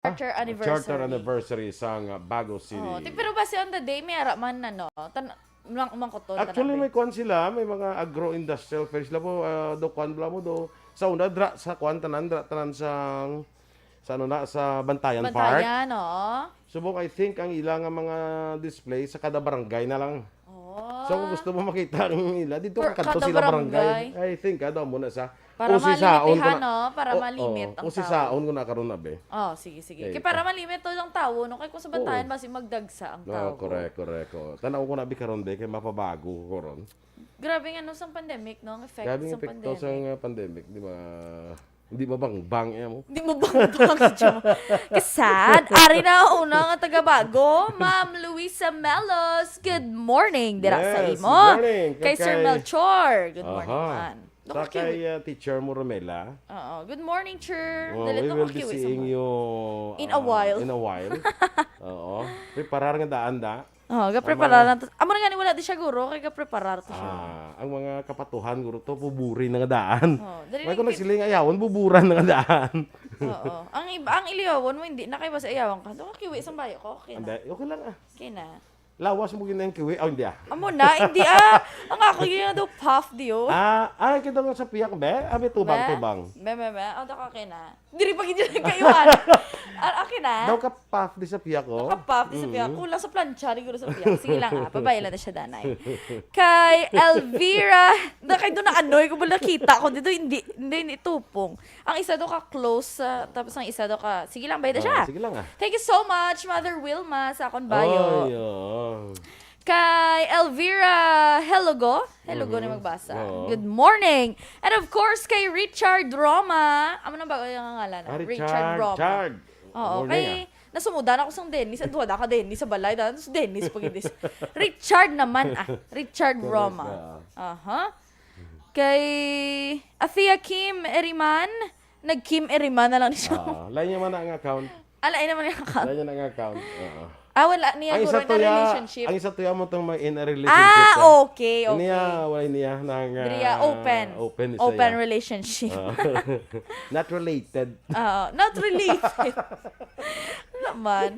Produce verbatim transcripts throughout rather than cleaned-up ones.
Charter anniversary. Charter anniversary sang, uh, Bago City. Oh, ti-, pero basi on the day, may ara man na, no? Tan-, lang, umangkot to, Actually, may kuan sila, may mga agro-industrial fair sila po, ah, do kuan bala mo, do. Sa una, dra, sa kuan, tanan, dra, tanan sa, sa ano na, sa Bantayan Park. Bantayan, oo. Subong, I think, ang ila nga mga display sa kada barangay na lang. Oh. So, kung gusto mo makita ang ila, dito Per-, ka kadto kada sila barangay. Barangay. I think, ah, daw mo na sa Para usisaon ko malimitihan, na, no? Para o-, malimit o, ang usisaon tao. Ko na karon, abi. Oh, sige, sige. Okay. Kay para malimit to ang tao, no? Kay kung sa Bantayan, Oo. basi magdagsa ang No, tao. Correct, correct, oh. Tanaw ko na, abi, karon, be, kay mapabago ko ron. Grabe nga, no, sang pandemic, no? Ang effect Grabe ang sang epekto pandemic. Sang, uh, pandemic, di ba? Hindi mabangbang, eh, mo. Hindi mabangbang, Joe. Kasad, ari na una nga taga Bago, Ma'am Luisa Melos. Good morning, dira sa Yes, imo. Good morning. Kay Sir Kay Melchor, good morning, Aha. man. Sa Nakakiwi. Kay, uh, Teacher mo, Romela. Oo. Good morning, Sir. Oh, Dali we to will be kakiwi sa seeing mo. You, In a uh, while. In a while. Oo. Preparar nga daan da. Oh, gapreparar Tama. Na to. Amo na nga ni wala di siya, guro, kay gapreparar to siya. Ah, ang mga kapatuhan, guro, to, puburi na nga daan. Oh, dali May lang ko kay nagsiling, ayawon, buburan na nga daan. Oo. Ang iba, ang iliyawon mo, hindi na kay basta ayawon ka. Doon ka kiwi sa bayo ko, okay na. Hindi, okay lang, ah. Okay na. Lawas mo gina yung kiwi. Oh, hindi, ah. Amo na, hindi, ah. Ang ako yun, do puff, di, oh. Ah, ah, kita nga sa piyak, be? Abi, tubang, Be? Tubang. Be, be, be. Oh, dako, okay na. Diri pa gid yun kayo, ah. Ah, okay na. Daw ka puff di sa piyak, oh. Naka-puff di sa piyak. Mm. Kulang sa plancha, siguro sa piyak. Sige lang, ah. Pabay lang na siya, danay. Kay Elvira, na kay doon na anoy ko, bala nakita ko dito, hindi, hindi, hindi tupong. Ang isa daw ka close, ah, tapos ang isa daw ka, sige lang, bayad na Oh, siya. Sige lang, ah. Thank you so much, Mother Wilma, sa akong bayo. Ay, oh. Kay Elvira Helogo. Helogo na Mhm. magbasa. Oo. Good morning. And of course, kay Richard Roma. Amo na ba yung ngalan? Ah, Richard Richard Roma. Chard. Oo, Morning, kay ah. Nasumudan ako sang Dennis. Ang duha na ka Dennis sa balay. Dahil si Dennis pag Dennis. Richard naman, ah. Richard Correct, Roma. Ah. Aha. Kay Athea Kim Eriman. Nag-Kim Eriman na lang siya. Ah, lain niya man ang account. Ah, lain naman ang account. Lain niya ang account. Oo. Ah, wala niya, Ang guro isa na to ya, relationship. Ang isa to ya mo tong may in a relationship Ah, ya. Okay, Niya, okay. Wala niya nang, Diri ya, ah, open. Open siya Open ya. Relationship. Ah. Not related. Oo, not related. Naman.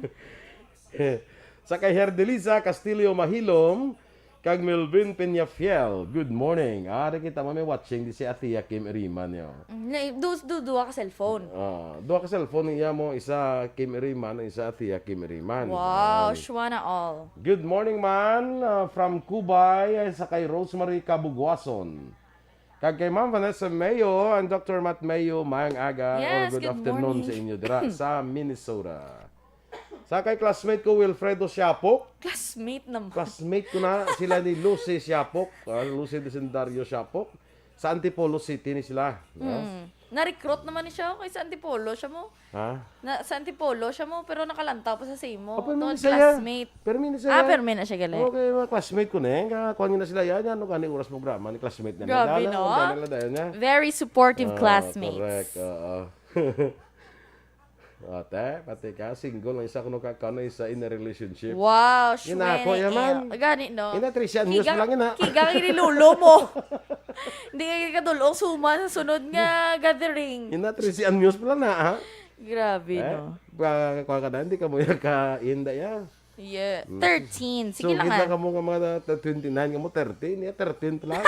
Sa kay Herdelisa Castillo Mahilom, Kag Melvin Peñafiel, good morning. Ah, di kita mo may watching di si Athea Kim Iriman, yo. Mm, na, du-, du-, duha ka cellphone. Ah, duha ka cellphone iya mo, isa Kim Iriman, isa Athea Kim Iriman. Wow, Um, shwana all. Good morning, man. Ah, from Kubay, ay, sa kay Rosemary Kabugwason. Kag kay Ma'am Vanessa Mayo and Doctor Matt Mayo, maayong aga or Yes, good good afternoon morning. Sa inyo dira sa Minnesota. Sa kay classmate ko, Wilfredo Siapok. Classmate naman. Classmate ko na sila ni Lucy Siapok, ah, Lucy Desendario Siapok. Sa Antipolo City ni sila. Yes. Mm. Na-recruit naman ni siya kay sa Antipolo siya mo. Ha? Na, sa Antipolo siya mo, pero nakalantaw pa sa same mo. Oh, pero Tungod may Nisaya. Classmate. Pero may Nisaya. Ah, pero may na siya gali. Okay, mga classmate ko na eh. Kakuha niya na sila yan. Ano gani oras programa ni classmate na? Grabe, Dala, no? Dala, dala, dala niya. Very supportive Ah, classmates. Correct. Oo. Ate, pati ka, single ang isa kuno ka, ka na isa in a relationship. Wow, Ina ako, shwene, yaman. Eh. Gani, no? Ina, trese anyos Kiga-, pa lang ina. Kiga ang inilulo mo. Hindi ka kadulong suma sa sunod nga gathering. Ina, trese anyos pa lang na, ha? Grabe, Eh, no? ba, kuha ka na, hindi ka mo yung ka-, inda ya. Yeah, Mm. thirteen. Sige So, lang, gid lang ah. Kamo nga mga na-, twenty-nine, kamo thirteen, yeah, thirteen pa lang.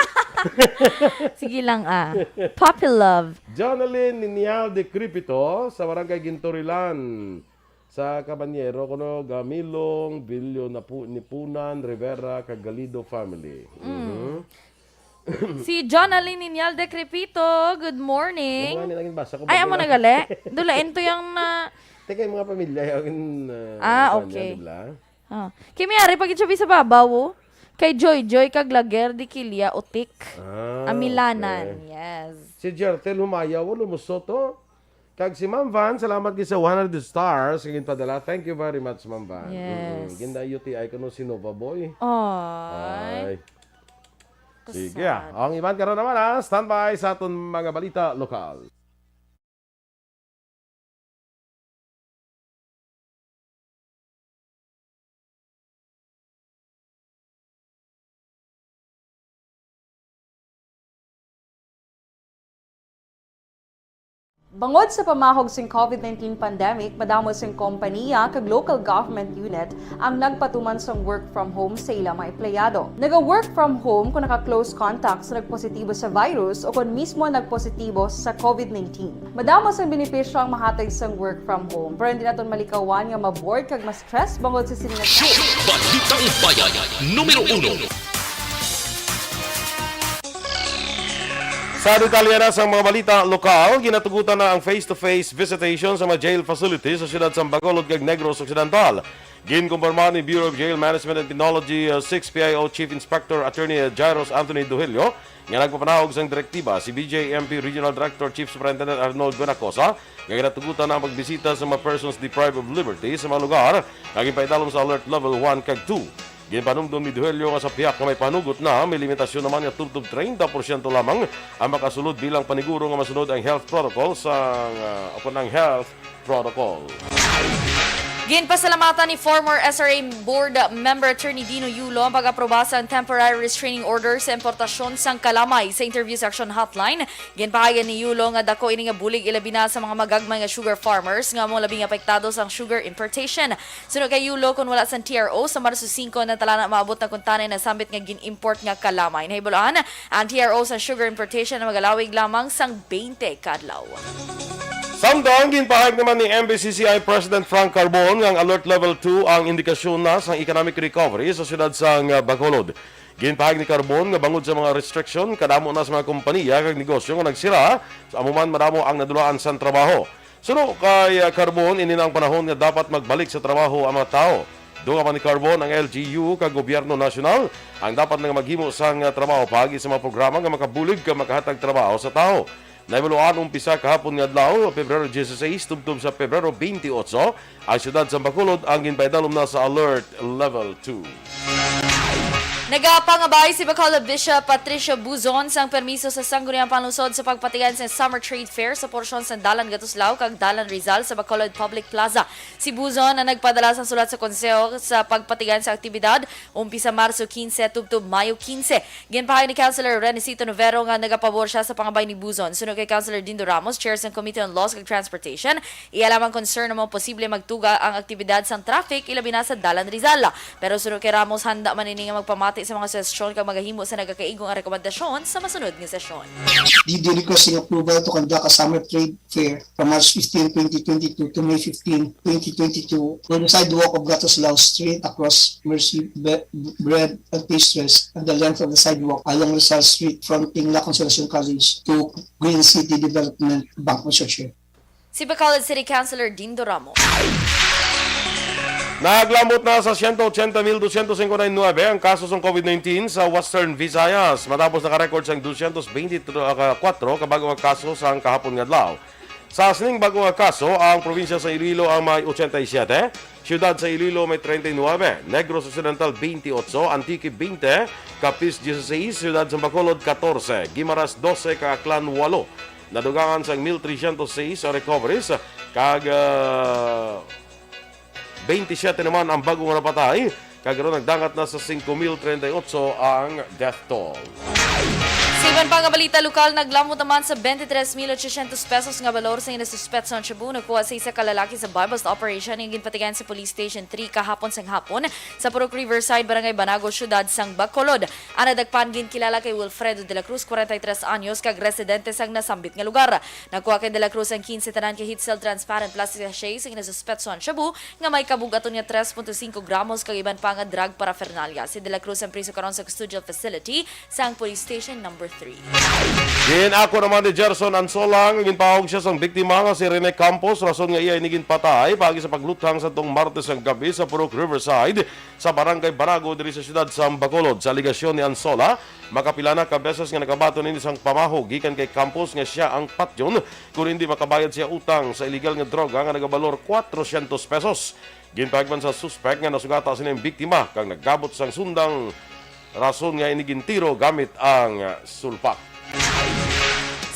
Sige lang, ah. Puppy love. Jonalyn Ninial de Cripito sa Barangay Ginturilan sa Cabanyero, kuno Gamilong, Bilyo Napu-, Nipunan, Rivera, kag Galido family. Mm. Mhm. Si Jonalyn Ninyal de Crepito, good morning. Amo nga ni naging basa ko, Ay, basa amo lang. Na gali? Dulain to yung na- Teka, yung mga pamilya, yung, uh, Ah, ano, okay. Di ba? Ah. Kimi, ari pa gid siya sa babaw, oh. Kay Joy Joy kag Lager di Kilia Utik. Ah, Amilanan, okay. Yes. Si Jertel Humayaw, oh, lumuso to. Kag si Ma'am Van, salamat gid sa one hundred stars nga ginpadala. Thank you very much, Ma'am Van. Yes. Mm, ginda U T I kuno si Nova Boy. Ay. Ay. Kasad. Sige, ah. Ang iban karon naman, ah. Standby sa aton mga balita lokal. Bangod sa pamahog sing COVID nineteen pandemic, madamo sing kompaniya kag local government unit ang nagpatuman sang work from home sa ila mga empleyado. Naga-work from home kon naka-close contact sa nagpositibo sa virus o kon mismo nagpositibo sa COVID nineteen. Madamo sang benepisyo ang mahatag sang work from home, pero hindi naton malikawan nga ma-bored kag ma-stress bangod sa sini nga Show! Balitang Bayan, numero uno. Sa detalye na sang mga balita lokal, ginatugutan na ang face-to-face visitation sa mga jail facilities sa siyudad sang Bacolod kag Negros Occidental. Ginkumpirma ni Bureau of Jail Management and Technology, uh, six P I O Chief Inspector Attorney Jairus Anthony Duhelio nga nagpapanahog sang direktiba si B J M P Regional Director Chief Superintendent Arnold Venacosa nga ginatugutan na ang pagbisita sa mga persons deprived of liberty sa mga lugar nga ginpaidalom sa Alert Level one kag two. Ginpanumdom ni Duhelio nga sa pihak nga may panugot na, may limitasyon naman nga tubtob treinta porsyento lamang ang makasulod bilang paniguro nga masunod ang health protocol sa, ah, o kon ang health protocol. Ginpasalamatan ni former S R A Board Member Attorney Dino Yulo ang pag-aproba sang temporary restraining order sa importasyon sang kalamay. Sa interview sa Action Hotline, ginpahayag ni Yulo nga dako ini nga bulig, ilabi na sa mga magagmay nga sugar farmers nga amo labi nga apektado sang sugar importation. Suno kay Yulo, kon wala sang T R O, sa Marso singko na tala na maabot na kuntani nasambit nga gin-import nga kalamay. Nahibaluan, ang T R O sa sugar importation na magalawig lamang sang twenty ka adlaw. Samtang, ginpahayag naman ni M B C C I President Frank Carbon nga ang Alert Level two ang indikasyon na sang economic recovery sa siyudad sang, ah, Bacolod. Ginpahayag ni Carbon nga bangod sa mga restriction, kadamo na sa mga kompaniya kag negosyo nga nagsira, sa amo man madamo ang nadulaan sang trabaho. Suno kay, ah, Carbon, ini na ang panahon nga dapat magbalik sa trabaho ang mga tawo. Dugang pa ni Carbon, ang L G U kag gobyerno nasyonal ang dapat na nga maghimo sang, ah, trabaho paagi sa mga programa nga makabulig kag makahatag trabaho sa tawo. Nahibaluan, umpisa kahapon nga adlaw, Pebrero dieciséis, tubtob sa Pebrero veintiocho, ang siyudad sa Bacolod ang ginpaidalom na sa Alert Level two. Nagapangabay si Bacolod Bishop Patricio Buzon sang permiso sa Sangguniang Panlungsod sa pagpatigayon sa Summer Trade Fair sa porsyon sa Dalan Gatuslao kag Dalan Rizal sa Bacolod Public Plaza. Si Buzon ang nagpadala sang sulat sa konseho sa pagpatigayon sa aktibidad, umpisa Marso quince tubtob Mayo quince. Ginpahayag ni Councilor Renicito Novero nga nagapabor sia sa pangabay ni Buzon. Suno kay Councilor Dindo Ramos, chair sang Committee on Laws kag Transportation, iya lamang concern nga posible magtuga ang aktibidad sang traffic, ilabi na sa Dalan Rizal. Pero suno kay Ramos, handa man ini nga magpamati sa mga suhestyon kag magahimo sa nagakaigo nga rekomendasyon sa masunod nga sesyon. D D requesting approval to conduct a summer trade fair from March fifteen, twenty twenty-two to May fifteen, twenty twenty-two, where the sidewalk of Gatuslao Street across Mercy Be-, Bread and Pastries and the length of the sidewalk along Rizal Street fronting La Consolacion College to Green City Development Bank Consortium. Si Bacolod City Councilor Dindo Ramos. Naglambot na sa siyento ochenta mil dosyentos singkwenta y nuebe ang kaso sang COVID nineteen sa Western Visayas, matapos nakarecord sang dosyentos beinti kwatro ka bag-o nga kaso sang kahapon nga adlaw. Sa sining bag-o nga kaso, ang probinsya sa Iloilo ang may ochenta y siyete, siyudad sa Iloilo may treinta y nuebe, Negros Occidental veintiocho, Antique veinte, Capiz dieciséis, siyudad sa Bacolod katorse, Guimaras dose, kag Aklan walo. Nadugangan sang mil tresyentos seis ang recoveries, kag, ah, veintisiete naman ang bag-o nga napatay, kag karon nagdangat na sa singko mil treinta y ocho ang death toll. Sa iban pa nga balita lokal, naglambot naman sa twenty-tres mil ochocientos pesos nga balor sa ginasuspetso ang shabu nakuha sa isa ka lalaki sa buy-bust operation nga ginpatigayon sa Police Station three kahapon sang hapon sa Purok Riverside, Barangay Banago, Siyudad sang Bacolod. Ang nadakpan ginkilala kay Wilfredo de la Cruz, kwarenta y tres anyos, kag residente sang nasambit nga lugar. Nakuha kay de la Cruz ang quince tanan ka heat-sealed transparent plastic sachet sa ginasuspetso ang shabu nga may kabug-aton nga tres punto singko gramos kag iban pa nga drug paraphernalia. Si de la Cruz ang priso karon sa custodial facility sang Police Station Number three. Gin-ako naman ni Gerson Ansola nga ginpahog sia sang biktima nga si Rene Campos, rason nga iya ini ginpatay paagi sa pagluthang sa tong Martes nga gabi sa Purok Riverside sa Barangay Banago diri sa siyudad sa Bacolod. Sa alegasyon ni Ansola, makapila na ka beses nga nakabaton ini sang pamahog gikan kay Campos nga sia ang patyon kon hindi makabayad siya utang sa iligal nga droga nga nagabalor kwatrosyentos pesos. Ginpahayag man sa suspek nga nasugata sini ang biktima kag nagabot sang sundang, rason nga ini gintiro gamit ang sulpak.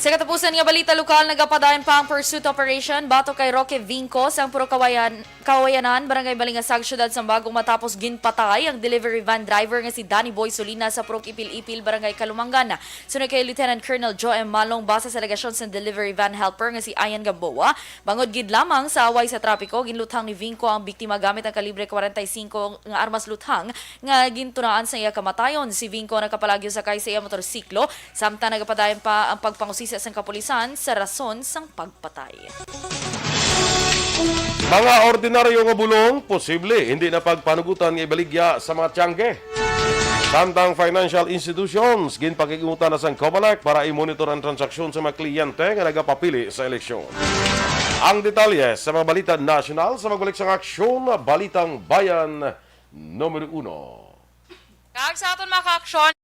Sa katapusan nga balita lokal, nagapadayon pa ang pursuit operation batok kay Roque Vinco sang Purok Kawayan, Kawayanan, Barangay Balingasag, Siyudad sang Bagong, matapos ginpatay ang delivery van driver nga si Danny Boy Solina sa Purok Ipil-Ipil, Barangay Kalumangan. Suno kay Lieutenant Colonel Joe M. Malong, base sa alegasyon sang delivery van helper nga si Ian Gamboa, bangod gid lamang sa away sa trapiko, ginluthang ni Vinco ang biktima gamit ang kalibre forty-five nga armas luthang nga gintunaan sa iya kamatayon. Si Vinco nakapalagyo sakay sa iya motorsiklo, samtang nagapadayon pa ang pagpangusisa sang kapulisan sa rason sang pagpatay. Mga ordinaryo nga bulong, posible hindi na pagpanugutan nga ibaligya sa mga tiyangge. Samtang financial institutions, ginpakig-utan na sang Comelec para i-monitor ang transaksyon sa mga kliyente nga nagapapili sa eleksyon. Ang detalye sa mga balita nasyonal sa pagbalik sang Aksyon, Balitang Bayan, numero uno. Kag sa aton mga kaaksyon,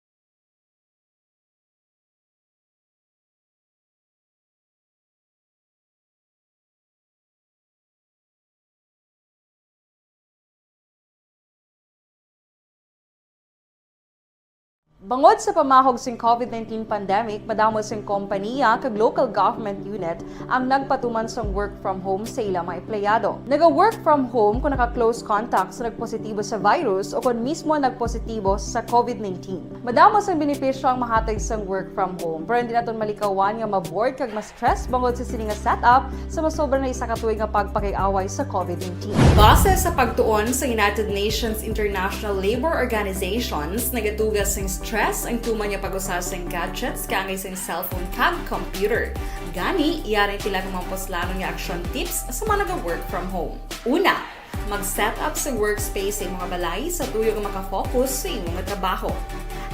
bangod sa pamahog sing covid nineteen pandemic, madamo sing kompaniya kag local government unit ang nagpatuman sang work from home sa ila mga empleyado. Naga-work from home kung naka-close contact sa nagpositibo sa virus o kon mismo nagpositibo sa covid nineteen. Madamo sang benepisyo ang mahatag sang work from home, pero hindi naton malikawan nga ma-bored kag ma-stress bangod sa sini nga setup sa masobra na isa ka tuig nga pagpakig-away sa covid nineteen. Base sa pagtuon sa United Nations International Labour Organizations, nagatuga sing stress ang tuman nga pag-usa sing gadgets kaangay sing cellphone kag computer. Gani, yari ang pila ka mga puslanon nga action tips sa mga naga-work from home. Una, mag-set up sa workspace sa imong balay sa tuyo nga makafocus sa imong trabaho.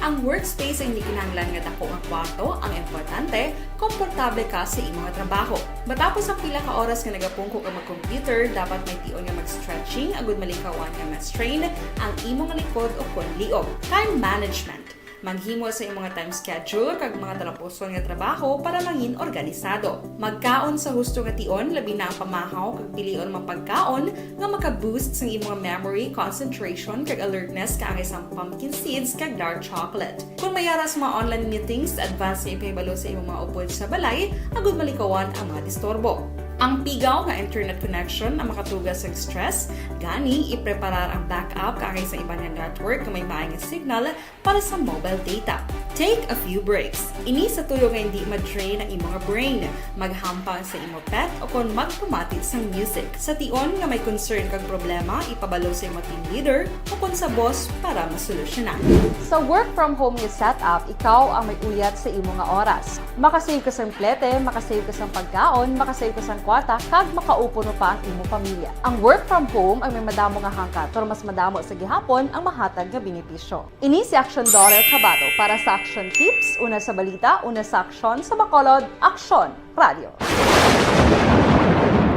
Ang workspace ay hindi kinahanglan nga dako nga kwarto, ang importante, komportable ka sa imong trabaho. Matapos ang pila ka oras nga nagapungko ka mag-computer, dapat may tion nga mag-stretching agud malikawan nga ma-strain ang imong likod o kon liog. Time management. Maghimo sa imong time schedule kag mga talapuson nga trabaho para mangin organisado. Magkaon sa husto nga tion, labi na ang pamahaw kag pilion mga pagkaon nga maka-boost sang imong memory, concentration, kag alertness kaangay sang pumpkin seeds kag dark chocolate. Kung may ara sa mga online meetings, advance nga ipahibalo sa imong mga upod sa balay agud malikawan ang mga disturbo. Ang pigaw nga internet connection ang makatuga sa stress, gani ipreparar ang backup kaangay sa iban nga network nga may maayong signal para sa mobile data. Take a few breaks. Ini sa tuyo nga hindi ma-drain ang imong brain. Maghampang sa imo pet o kon magpamati sang music. Sa tion nga may concern kag problema, ipabalo sa imo team leader o kon sa boss para masolusyonan. Sa work from home nga setup, ikaw ang may uyat sa imo nga oras. Makasave ka sang plete, makasave ka sang pagkaon, makasave ka sang kwarta, kag makaupuno pa ang imo pamilya. Ang work from home ang may madamo nga hangkat, pero mas madamo sa gihapon ang mahatag nga benepisyo. Ini si Aksyon Daughter Kabato para sa Aksyon Tips, una sa balita, una sa aksyon, sa Bacolod, Aksyon Radio.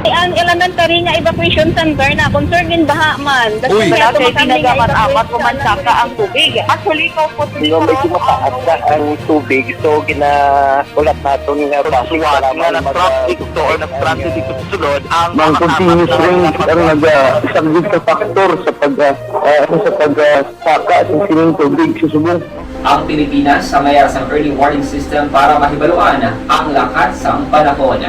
Ang elementary nga evacuation center na concern gid baha man. Uy. Wala kay ginagamat-amat ko man saka ang tubig. Actually, ikaw po, hindi ko mataas na ang tubig. So, gina-, ulat naton nga traffic, kailangan nga mag-, nag-traffic to or nag-traffic dito sa sulod, ang mga continuous rain ang nag-, ah, isang sa factor sa pag, ah, ah, sa pag, ah, saka sa sining tubig sa subong. Ang Pilipinas sa may sang early warning system para mahibaluan ang lakat sang panahon.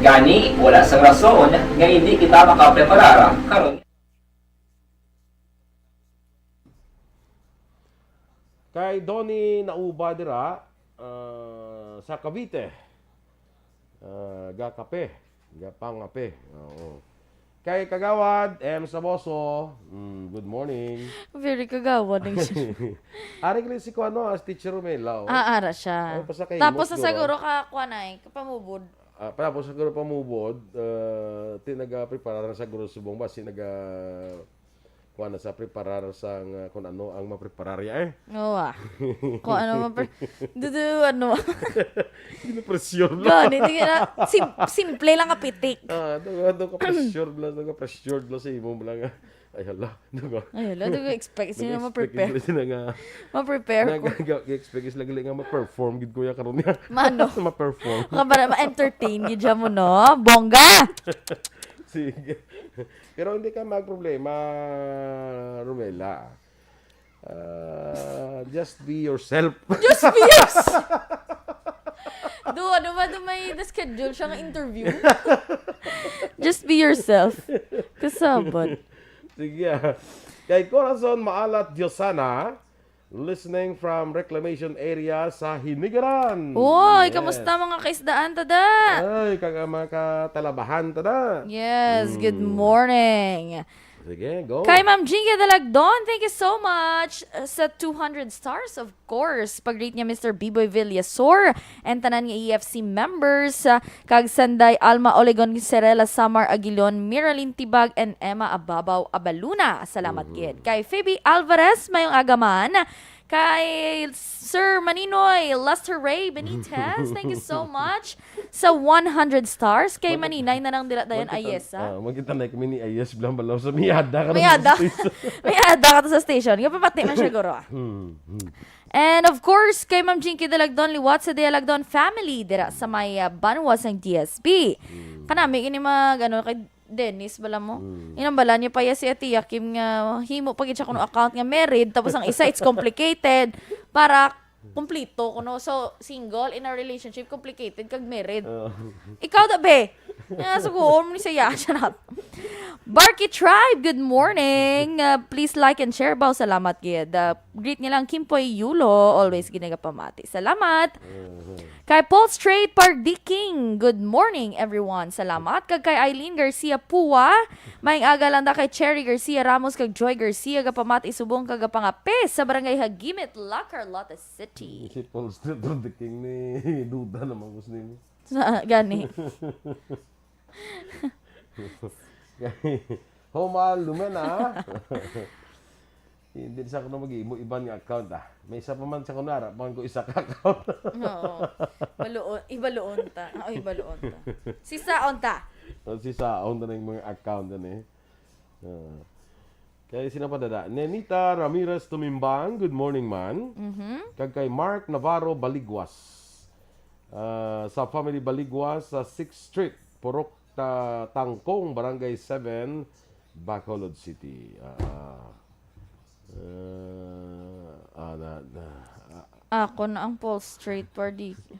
Gani, wala sang rason nga hindi kita makapreparar karon. Kay Donnie Nauba dira, ah, sa Cavite. Ah, ga kape. Ga pangape. Oo. Kay Kagawad M Saboso, mm, good morning. Very kagawad ang siya. Ari gali si kuan, no, as Teacher Romela, oh. Ah, ara siya. Ay, pasakay Tapos mo, na siguro ka, kuan ay, kapamubod. Ah, tapos siguro pamubod, ah, ti nagapreparar na siguro subong ba si naga kuan na sa preparar sang, ah, kung ano ang mapreparar ya, eh. Oo, ah. Kung ano mapre-, dudu, ano. Gina-pressure lang. Gani, di na, sim-, simple lang nga pitik. Ah, ito, ito ka pressure lang, ito ka pressure lang sa imo lang, ah. Ay, hala, di ba? Ay, hala, di ko expect sila ma-prepare. Di ko expect sila nga, Ma-prepare nga, ko. Nga, nga, expect sila gali nga ma-perform gid ko ya karon niya. Mano? Ma-perform. Baka para ma-entertain gid siya mo, no? Bongga! Sige. Pero hindi ka magproblema, Romela. Ah, just be yourself. Just be yourself. Do, ano ba? Do may na-schedule siya nga interview? Just be yourself. Kasabot. Sige, ah. Kay Corazon Maalat Diosana, listening from Reclamation Area sa Hinigaran. Uy, Yes. kamusta mga kaisdaan, tada? Ay, kag ang mga katalabahan, tada. Yes, good Mm. morning. Sige, go. Kay Ma'am Jinky Dalagdon, thank you so much, uh, sa two hundred stars, of course. Pag-greet niya, Mister Biboy Villasor, and tanan nga E F C members, uh, kag Sanday Alma Olegon, Serela Samar Aguilon, Miralyn Tibag, and Emma Ababaw Abaluna. Salamat Mhm. gid. Kay Phoebe Alvarez, mayong agaman. Kay Sir Maninoy, Lester Ray Benitez, thank you so much sa one hundred stars. Kay Mag- Maninay na lang dila dayon, Magkita-, ayes, ah. ah, magkita na kami ni Ayes, bilang balaw sa Miada ka Miada. sa station. Miada ka to sa station. Kapapati man siguro, ah. Hmm, hmm. And of course, kay Ma'am Jinky Dalagdon, liwat sa Dalagdon family, dira sa may, ah, banwa sang D S B. Hmm. Kanami, kini mag, ano, kay Dennis, bala mo. Hmm. Inang bala niya pa ya si Ate Yakim nga himo pa gid siya kuno account nga married, tapos ang isa, it's complicated. Para kumplito kuno. So, single in a relationship, complicated kag married. Oo. Ikaw da, be? Nga, sugoon mo ni saya. Shut up. Barky Tribe, good morning. Uh, please like and share, baw. Salamat gid. Uh, greet niya lang, Kimpoy Yulo. Always ginagapamati. Salamat. Mhm. Kay Paul Straight Pardiking, good morning, everyone. Salamat. Kag kay Eileen Garcia Pua, maayong aga lang da kay Cherry Garcia Ramos kag Joy Garcia, gapamati subong kag gapangape sa barangay Hagimit, La Carlota City. Si Paul Straight Pardiking ni duda naman ko sa nimo. Sa, gani. Homal, lumen, ah. Hindi sa kuno mag-imo iban nga account, ah. May isa pa man sa kuno, ara, pa man ko isa ka account. Oo. Baluon, ibaluon ta. O, ibaluon ta. Si Saon ta. O, si Saon ta na yung mga account, ano, eh. Ah. Kay sino pa dada? Nenita Ramirez Tumimbang, good morning, man. Mhm. Kag kay Mark Navarro Baligwas. Ah, sa family Baligwas, sa Sixth Street, Purok Ta-, Tangkong, Barangay seven, Bacolod City. Ah, ah, ah, na, na, ah. Ako na ang Paul Straight Pardiking.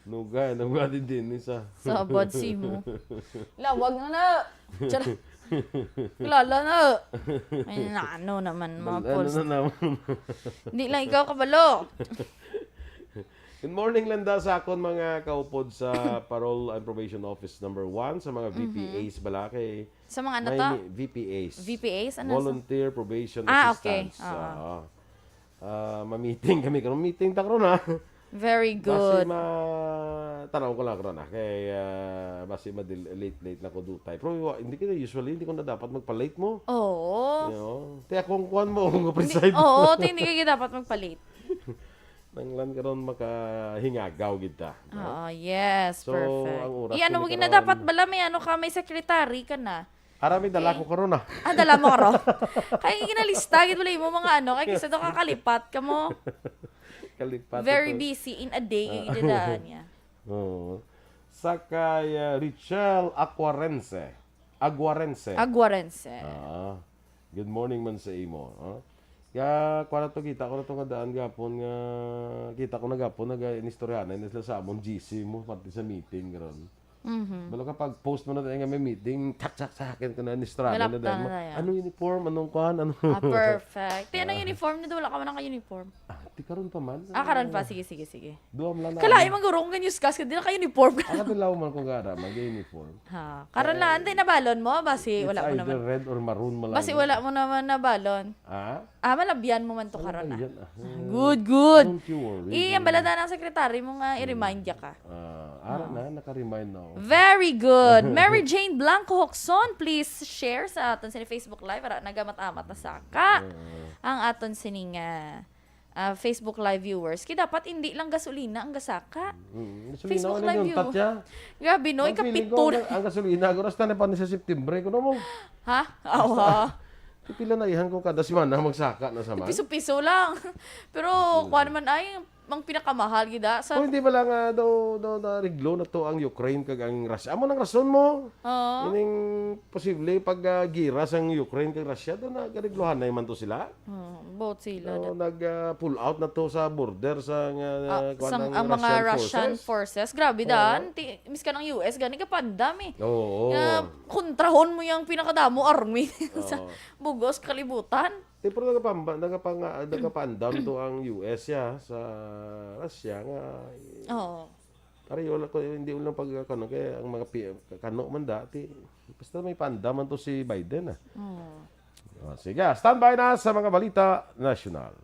Nugay, nugay din din, isa. Sabad si mo. Lawag na na. Tiyara. Kilala na. Ay, na, ano naman, mga Mal-, ano Pauls. na naman? Hindi lang ikaw kabalo. Good morning, Landa, sa akon mga kaupod sa Parole and Probation Office number one, sa mga Mhm. V P As bala kay Sa mga ano may to? ni-, V P As. V P As? Ano sa Volunteer Probation Ah, okay. Assistance. Oo. Oo. Ah, ma-meeting kami karon. Meeting ta karon, ha? Very Basi good. ma-, tanaw ko lang karon, ha? Kay, ah, basi ma-del-, late, late na ko dutay. Pero wa-, hindi ka, usually, hindi ko na dapat magpa-late mo. Oo. Yo. Te, akong kuwan mo, akong Hindi, president. oo, te, hindi ka dapat magpa-late. Nanglan karon makahingagaw gid ta, no? Oo, yes, So, perfect. ang oras Iya, ano ko mo ni gina karon? dapat bala? May ano ka, may secretary ka na. Ara, may dala Okay. ko karon, ah. Ah, dala mo karon? Kay ginalista gid wala mo mga ano, kay kisa do kakalipat ka mo. Kalipat Very ito. busy in a day, Ah. gid daan niya. Oo. Sa kay, ah, Richelle Aquarense. Aguarense. Aguarense. Ah. Good morning man sa imo, ah. Kaya, kuha na to, kita ko na to nga daan gapon nga, kita ko na gapon, nag-inistoryahan na sila sa amon, G C mo, parte sa meeting, karon. Mhm. Balo ka pag post mo na tayo nga may meeting, tak, tak, sa akin ka na, nistoryahan Malapta na daan mo. na tayo. Anong uniform? Anong kuhan? Ano? Ah, perfect. Ti, anong Ah. uniform na doon? Wala ka man naka-uniform. Ah, ti karon pa man. Ah, karon pa. Ah. Sige, sige, sige. Duha man lang na Kalain ano. man guro kung newscast ka, di naka-uniform ka. Ang katilaw man kung gara, mag-uniform. Ha, karon lang, Eh, antay nabalon mo, basi it's wala mo either naman. red or maroon man lang Basi na. wala mo naman nabalon. Ha? Ah, malabyan mo man to Wala karon, man ah. yan, ah. Good, good. Don't you worry, Eh, ang don't balada ng secretary mo nga, Mm. i-remind ya ka. Ah, ara Oo. na, naka-remind na ako. Very good. Mary Jane Blanco Hoxon, please share sa aton sini Facebook Live. Ara, nagamat-amat na saka Oo. ang aton sining, ah, ah, Facebook Live viewers. Kaya dapat hindi lang gasolina ang gasaka. Mm, gasolina Facebook wala Live yung view. tatya. Grabe, no? Ang feeling Ikapito ko, na. ang, ang gasolina, guras na pa ni sa September, kuno mo. Ha? Awa. Basta, pipila na ihan ko kada semana magsaka na sa man. Piso-piso lang. Pero, Mm. kuha naman ay, mang pinakamahal gid, ah, sa Oh, hindi ba lang, ah, daw, daw nareglo na to ang Ukraine kag ang Russia? Amo nang rason mo. Oo. Ining posible pag, ah, gira sang Ukraine kag Russia, daw nagaregluhan na man to sila. Hmm, both sila So, na. nag, ah, pull out na to sa border sa nga, Ah, kuwan sang, ng ang mga Russian Russian forces. forces. Grabe Oo. daan. Ti-, miskan ang U S gani gapandam eh. Oo. Nga kontrahon mo yung pinakadamo army sa Oo. bugos kalibutan. Di, pero nagapamba-, nagapanga-, nagapaandam to ang U S ya sa Russia nga, eh, Oo. pareho lang ko, hindi lang pag, kano, kaya ang mga P-, kano man dati, basta may paandaman to si Biden, ah. Oo. Oh, sige, standby na sa mga balita nasyonal.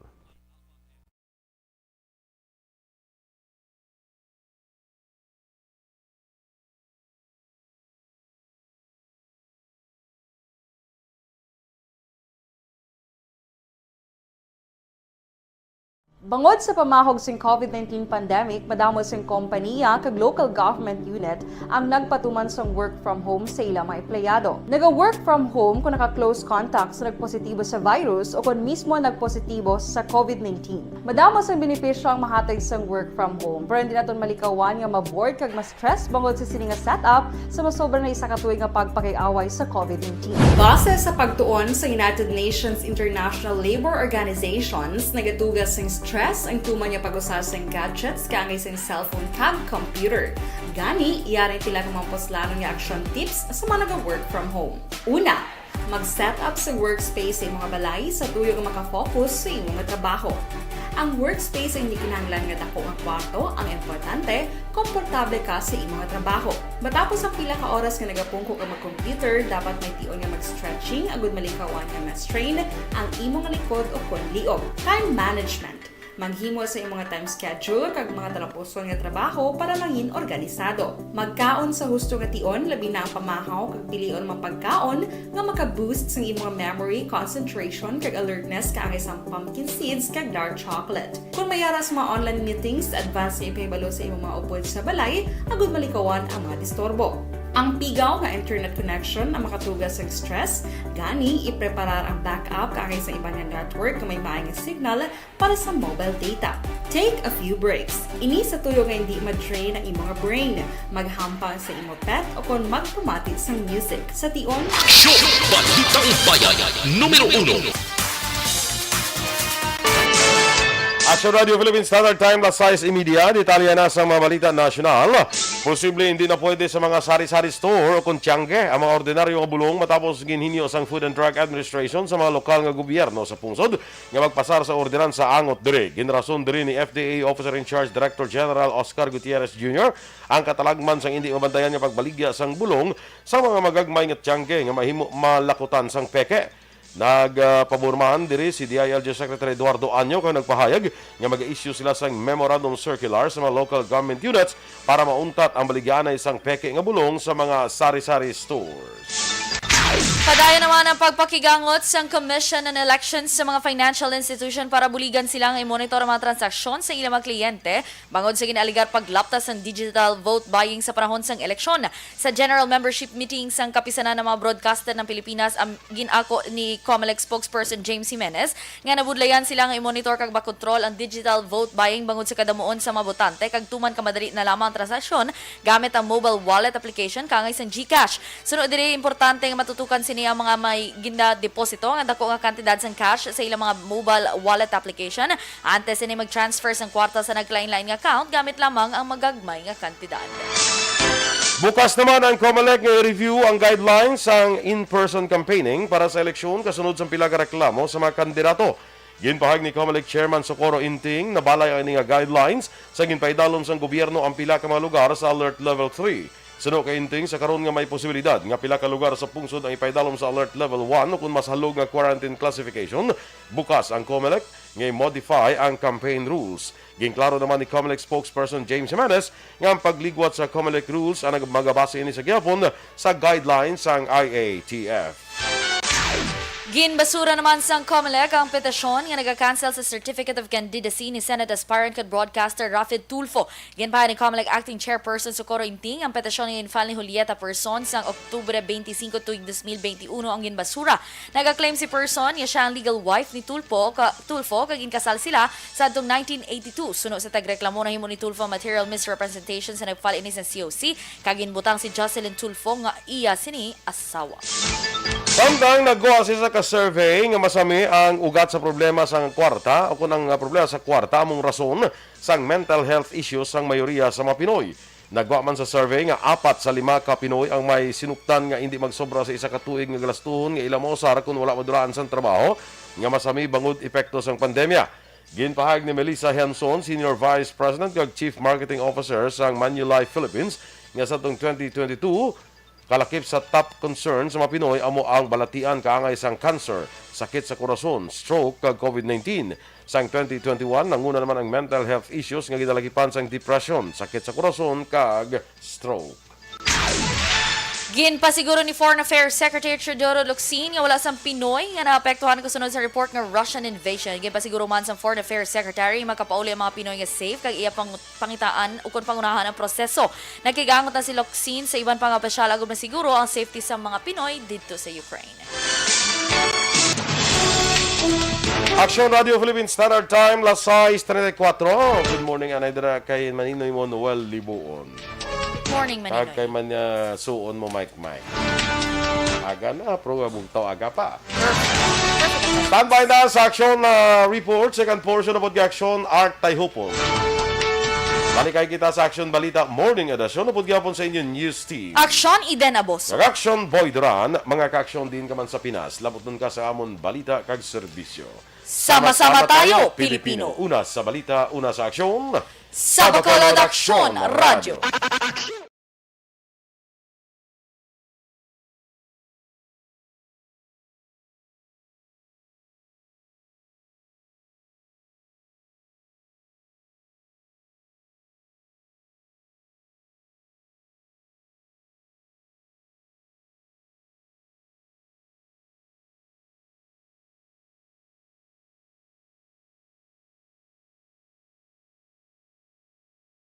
Bangod sa pamahog sing COVID nineteen pandemic, madamo sing kompaniya kag local government unit ang nagpatuman sang work from home sa ila mga empleyado. Naga-work from home kung naka-close contact sa nagpositibo sa virus o kon mismo nagpositibo sa COVID nineteen. Madamo sang benepisyo ang mahatag sang work from home, pero hindi naton malikawan nga ma-bored kag ma-stress bangod sa sini nga setup sa masobra na isa ka tuig nga pagpakig-away sa COVID nineteen. Base sa pagtuon sa United Nations International Labour Organizations, nagatuga sing stress ang tuman nga pag-usa sang gadgets kaangay sang cellphone kag computer. Gani, yari ang pila ka mga puslanon nga action tips sa mga naga-work from home. Una, mag-set up sa workspace sa imong balay sa tuyo nga makafocus sa imo nga trabaho. Ang workspace ay hindi kinahanglan nga dako nga kwarto ang importante, komportable ka sa imo nga trabaho. Matapos ang pila ka oras nga nagapungko ka mag-computer, dapat may tion nga mag-stretching agud malikawan nga ma-strain ang imo nga likod o kon liog. Time management. Maghimo sa imo nga time schedule kag mga talapuson nga trabaho para mangin organisado. Magkaon sa husto nga tion, labi na ang pamahaw kag pilion mga pagkaon nga maka-boost sang imo nga memory, concentration, kag alertness kaangay sang pumpkin seeds kag dark chocolate. Kung may ara sa mga online meetings, advance nga ipahibalo sa imo mga upod sa balay agud malikawan ang mga disturbo. Ang pigaw nga internet connection ang makatuga sang stress, gani ipreparar ang backup kaangay sa iban nga network nga may maay nga signal para sa mobile data. Take a few breaks. Ini sa tuyo nga hindi ma-drain ang imo nga brain. Maghampang sa imo pet o kon magpamati sang music. Sa tion, Show Balitang Bayan, numero uno. Action Radio Philippine Standard Time, las sais y media. Detalye na sa mga balita nasyonal. Posible hindi na pwede sa mga sari-sari store o kon tiyangge ang mga ordinaryo nga bulong matapos ginhinyo sang Food and Drug Administration sa mga lokal nga gobyerno sa pungsod nga magpasar sa ordinansa angot diri. Ginrason diri ni F D A Officer in Charge Director General Oscar Gutierrez Junior ang katalagman sang indi mabantayan nga pagbaligya sang bulong sa mga magagmay nga tiyangge nga mahimo malakutan sang peke. Nagpabor man diri si D I L G Secretary Eduardo Año kag nagpahayag nga mag-issue sila sang memorandum circular sa mga local government units para mauntat ang baligyaanay sang peke nga bulong sa mga sari-sari stores. Padayon naman ang pagpakigangot sang Commission on Elections sa mga financial institution para buligan sila nga i-monitor ang mga transaksyon sa ilang mga kliyente bangod sa ginaaligar paglaptas sang digital vote buying sa panahon sang eleksyon. Sa general membership meeting sang Kapisanan ng mga Broadcaster ng Pilipinas, ang gin-ako ni Comelec spokesperson James Jimenez, nga nabudlayan sila nga i-monitor kag makontrol ang digital vote buying bangod sa kadamuon sa mga botante kag tuman ka madali na lamang ang transaksyon gamit ang mobile wallet application kaangay sang GCash. Suno diri, importante nga matutukan sini ang mga may ginadeposito nga dako nga kantidad sang cash sa ilang mga mobile wallet application antes sini mag-transfer sang kwarta sa nagkalain-lain nga account gamit lamang ang magagmay nga kantidad. Bukas naman ang Comelec nga i-review ang guidelines sang in-person campaigning para sa eleksyon kasunod sang pila ka reklamo sa mga kandidato. Ginpahayag ni Comelec Chairman Socorro Inting, nabalay ang ini nga guidelines sa ginpaidalom sang gobyerno ang pila ka mga lugar sa Alert Level three. Suno kay Inting, sa karon nga may posibilidad nga pila ka lugar sa pungsod ang ipaidalom sa Alert Level one ukon mas halog nga quarantine classification, bukas ang Comelec nga i-modify ang campaign rules. Ginklaro naman ni Comelec spokesperson James Jimenez nga ang pagligwat sa Comelec rules ang nag-, magabase ini sa gihapon sa guidelines sang I A T F. Ginbasura naman sang Comelec ang petisyon nga naga-cancel sa Certificate of Candidacy ni Senate aspirant kag broadcaster Raffid Tulfo. Ginpahayag ni Comelec Acting Chairperson Socorro Imting ang petisyon nga gin-file ni Julieta Person sang Oktubre twenty-five tuig dos mil twenty-one ang ginbasura. Naga-claim si Person nga siya ang legal wife ni Tulfo, ka, Tulfo kag ginkasal sila sa adtong nineteen eighty-two. Suno sa tagreklamo, nahimo ni Tulfo ang material misrepresentation sa nag-file ini sa C O C kag ginbutang si Jocelyn Tulfo nga iya sini asawa. Samtang nagwa sa isa ka survey nga masami ang ugat sa problema sa kwarta, o kung ang, ah, problema sa kwarta among rason sang mental health issues sang mayoriya sa mga Pinoy. Nagwa man sa survey nga apat sa lima ka Pinoy ang may sinuptan nga indi magsobra sa isa ka tuig nga galastuhon nga ila mausar kon wala madulaan sang trabaho nga masami bangod epekto sang pandemya. Ginpahayag ni Melissa Henson, Senior Vice President kag Chief Marketing Officer sang Manulife Philippines, nga sa tong twenty twenty-two, kalakip sa top concern sa mga Pinoy amo ang balatian kaangay sang cancer, sakit sa korason, stroke, kag covid nineteen. Sang twenty twenty-one, nanguna naman ang mental health issues nga ginalakipan sang depression, sakit sa korason, kag stroke. Ginpasiguro ni Foreign Affairs Secretary Teodoro Locsin nga wala sang Pinoy nga naapektuhan kasunod sa report nga Russian invasion. Ginpasiguro man sang Foreign Affairs Secretary, makapauli ang mga Pinoy nga safe kag iya pang pangitaan ukon pangunahan ang proseso. Nagkigangot na si Locsin sa iban pa nga opisyal agud masiguro ang safety sa mga Pinoy didto sa Ukraine. Aksyon Radio Philippines Standard Time, las sais treinta y cuatro. Good morning, anay dira kay Maninoy mo, Noel Libuon. Morning, Kag Maninoy. Kay man, ah, suon mo, Mike Mike. Aga na, pero bugtaw aga pa. Standby na sa aksyon na report, second portion of aksyon, Art Tayhupon. Balik kay kita sa Aksyon Balita Morning Edition, upod gyapon sa inyo news team. Aksyon, Eden Abos. Kag Aksyon, Boy Duran. Mga kaaksyon din ka man sa Pinas, labuton ka sa amon balita kag serbisyo. Sama-sama tayo, Pilipino. Una sa balita, una sa aksyon. Sa Bacolod Aksyon Radyo.